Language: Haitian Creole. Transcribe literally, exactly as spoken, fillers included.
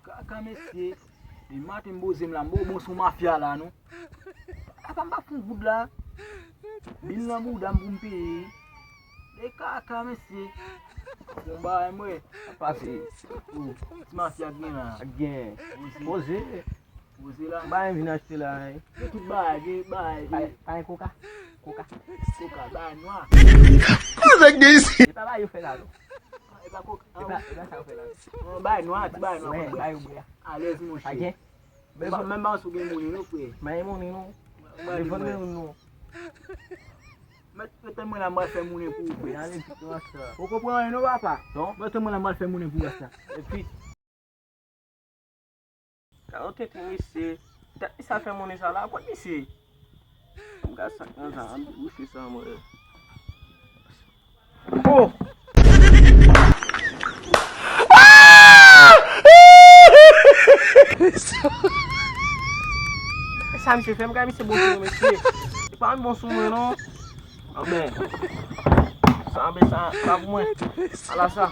Kaka mesye. Depi maten m poze m la, m bon, bon sou mafya la non. Apa m pa fon goud la. Bil nan bouda m pou m peye. De kaka mesye. Bon bagay m wè. Pase. Oh, ti mafya k gen la. Ak gen. Poze. Poze. Poze la. Bagay m vin achte la. Gen tout bagay, gen bagay. Pa gen koka. Koka. Koka, bagay nwa. Koze gen isi. E pa bagay yo fè la non. E pa koka. E pa, e pa sa yo fè la. Bagay nwa, ti bagay nwa. Wè, bagay yo bwè. Alèz monchè. Pa gen. Menm pa sou gen mouni non frè. Mwen gen mouni non. Mwen gen mouni non. Mèt rete mwen la, mwen fè mouni pou ou frè. Ou konprann anyen non papa? Non. Mwen rete mwen la, mwen fè mouni pou ou sa. Epi. Kalote ti misye. Tèt misye al fè mouni sa la, kot misye? M gad sa k nan sa, m bouche sa mwen. Oh! Sa misye fè m kay misye bon sou mwen mesye. Li pa bon sou mwen non. Anben. Sa anben sa, sa pou mwen. Ala sa.